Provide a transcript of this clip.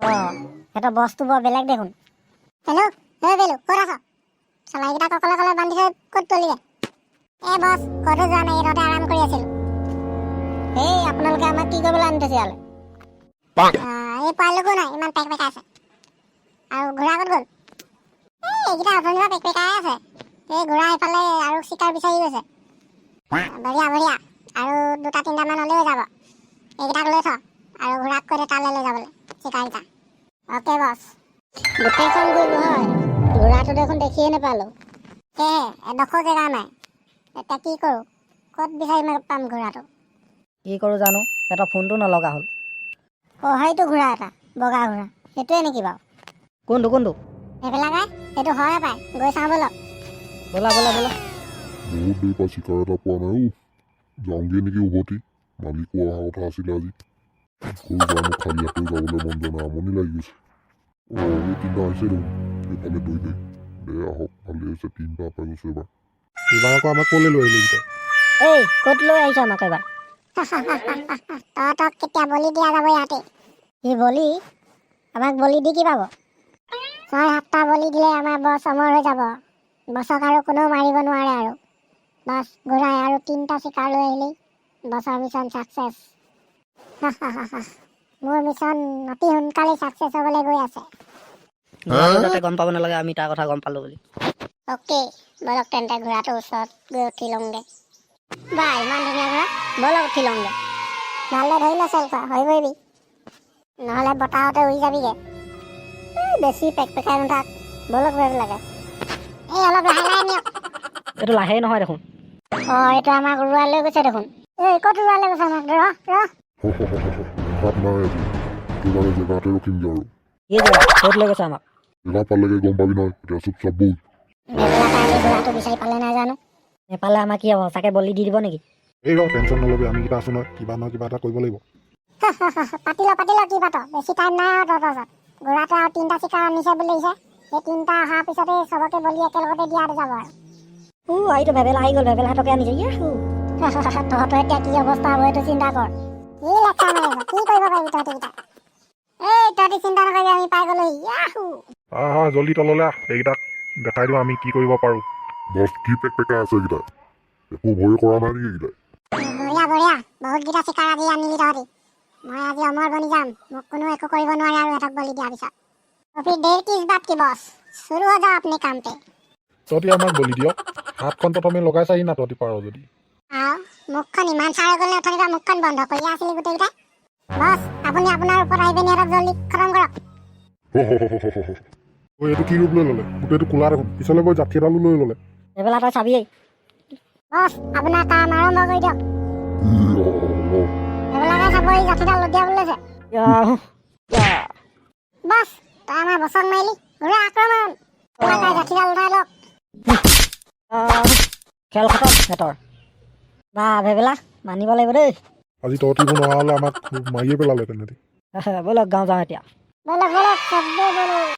অঁ, সিহঁতৰ বছটো বৰ বেলেগ দেখোন। হেল্ল', ঐ বেলু, ক'ত আছ? চলাইকেইটাক অকলে অকলে বান্ধি থৈ ক'ত গ'লিগে? এ বছ, ক'তো যোৱা নাই, এইদতে আৰাম কৰি আছিলোঁ। এই, আপোনালোকে আমাক কি কৰিবলৈ আনি থৈছে ইয়ালৈ? এই পোৱালিকো নাই, ইমান পেক পেকাই আছে। আৰু ঘোঁৰা ক'ত গ'ল? এই এইকেইটা অথনিৰ পৰা পেক পেকাই আছে। এই ঘোঁৰা এইফালে আৰু চিকাৰ বিচাৰি গৈছে। বঢ়িয়া বঢ়িয়া, আৰু দুটা তিনিটামান হ'লেও যাব। এইকেইটাক লৈ থ আৰু ঘোঁৰাক কৈ দে তালৈ লৈ যাবলৈ চিকাৰকেইটা। অ'কে বছ। গোটেইখন ঘূৰিলো হয়, ঘোঁৰাটো দেখোন দেখিয়ে নাপালোঁ। সেয়ে এডোখৰ জেগা নাই। এতিয়া কি কৰোঁ? ক'ত বিচাৰি পাম ঘোঁৰাটো? কি কৰোঁ জানো, সিহঁতৰ ফোনটো নলগা হ'ল। অ', সেইটো ঘোঁৰা এটা, বগা ঘোঁৰা, সেইটোৱে নেকি বাৰু? কোনটো কোনটো? সেইবিলাক সেইটো হয় পাই, গৈ চাওঁ ব'লক। ব'লা ব'লা ব'লা। বহুত দেৰি পৰা চিকাৰ এটা পোৱা নাই অ'। যাওঁগৈ নেকি উভতি? মালিকো অহা কথা আছিলে আজি। কি কৰোঁ জানো, খালী হাতেও যাবলৈ মন যোৱা নাই, আমনি লাগি গৈছে। অ', এই তিনিটা আহিছে দেখোন এইফালে দৈ দৈ। দে আহক, ভালেই হৈছে, তিনিটা পাই গৈছোঁ এবাৰ। এইবাৰ আকৌ আমাক ক'লৈ লৈ আহিলে এইকেইটাই? এই, ক'ত লৈ আহিছ আমাক এইবাৰ? তহঁতক কেতিয়া বলি দিয়া যাব ইয়াতে। সি বলি? আমাক বলি দি কি পাব? ছয় সাতটা বলি দিলে আমাৰ বছ অমৰ হৈ যাব। বছক আৰু কোনেও মাৰিব নোৱাৰে। আৰু বাছ, ঘূৰাই আৰু তিনিটা চিকাৰ লৈ আহিলেই বছৰ মিছন ছাকচেছ। মোৰ মিছন অতি সোনকালেই ছাকচেছ হ'বলৈ গৈ আছে। ঘোঁৰাটো যাতে গম পাব নালাগে আমি তাৰ কথা গম পালোঁ বুলি। অ'কে, ব'লক তেন্তে, ঘোঁৰাটোৰ ওচৰত গৈ উঠি লওঁগৈ। বা, ইমান ধুনীয়া ঘোঁৰা, ব'লক উঠি লওঁগৈ। ভালদৰে ধৰি ল চেলফা হৈ পৰিবি, নহ'লে বতাহতে উৰি যাবিগৈ। এই, বেছি পেক পেকাই নাথাক, ব'লক লাগে। এই, অলপ লাহে লাহে নিয়ক। এইটো লাহেই নহয় দেখোন। অঁ, এইটো আমাক উৰুৱাই লৈ গৈছে দেখোন। এই, ক'ত উৰুৱাই লৈ গৈছে আমাক? ৰ ৰ। ৰেহাত নাই আজি, একেবাৰে জেগাতে ৰখিমগৈ আৰু। কি জেগা? ক'ত লৈ গৈছে আমাক? জেগা পালেগে গম পাবি নহয়, এতিয়া চুপচাপ বৈ। ভেবেলা আজি ঘোঁৰাটো বিচাৰি পালে নাই জানো। নেপালে আমাক কি হ'ব? সঁচাকৈ বলি দি দিব নেকি? এই ৰ, টেনশ্যন নল'বি, আমিকেইটা আছোঁ নহয়, কিবা নহয় কিবা এটা কৰিব লাগিব। পাতি ল, পাতি ল, কি পাত। বেছি টাইম নাই আৰু তহঁতৰ ওচৰত। ঘোঁৰাটো আৰু তিনিটা চিকাৰ আনিছে বুলি আহিছে। সেই তিনিটা অহাৰ পিছতেই চবকে বলি একেলগতে দিয়া যাব আৰু। উ, আহিতো ভেবেলা আহি গ'ল, ভেবেলাহঁতকে আনিছে, ইয়াহু। তহঁতৰ এতিয়া কি অৱস্থা হ'ব, সেইটো চিন্তা কৰ। কি লেকচাৰ মাৰি আছ? কি কৰিব পাৰিবি তহঁতিকেইটা? এই, তহঁতি চিন্তা নকৰিবি, আমি পাই গ'লোহি, ইয়াহু। আহ আহ, জল্দি তললৈ আহ, এইকেইটাক দেখাই দিওঁ আমি কি কৰিব পাৰোঁ। বছ, কি পেক পেকাই আছে এইকেইটাই? একো ভয় কৰা নাই নেকি এইকেইটাই? বঢ়িয়া বঢ়িয়া, বহুতকেইটা চিকাৰ আজি আনিলি তহঁতি। মই আজি অমৰ বনি যাম, মোক কোনো একো কৰিব নোৱাৰে আৰু সিহঁতক বলি দিয়াৰ পিছত। तो फिर देर किस बात की बॉस, शुरू हो जाओ अपने काम पे। তহঁতি আমাক বলি দিয়ক, হাতখন প্ৰথমে লগাই চাহি না তহঁতি পাৰ যদি। আও, মুখখন ইমান চাই হৈ গ'ল নে? অথনিৰ পৰা মুখখন বন্ধ কৰিয়ে আছিলি গোটেইকেইটাই। বছ, আপুনি আপোনাৰ ওপৰত আহি পিনি সিহঁতক জল্দি খতম কৰক। ঐ, এইটো কি ৰূপ লৈ ল'লে? গোটেইটো কোলা দেখোন, পিছলৈ গৈ যাঠি এডালো লৈ ল'লে। ভেবেলা, তই চাবিয়েই। বছ, আপোনাৰ কাম আৰম্ভ কৰি দিয়ক। এইবিলাকে চাব, এই যাঠিডাল লদিয়াবলৈ লৈছে। ইয়াহু। ইয়া। বছ, তই আমাৰ বছক মাৰিলি। ঘোঁৰা আক্ৰমণ! তাই যাঠিডাল উঠাই লওক। ইয়াহু। খেল খতম সিহঁতৰ। বা ভেবেলা, মানিব লাগিব দেই। আজি তহঁতিবোৰ নহা হ'লে আমাক মাৰিয়ে পেলালে তেনেতে। ব'লক, গাঁও যাওঁ এতিয়া। ব'লক ব'লক, চবেই ব'লক।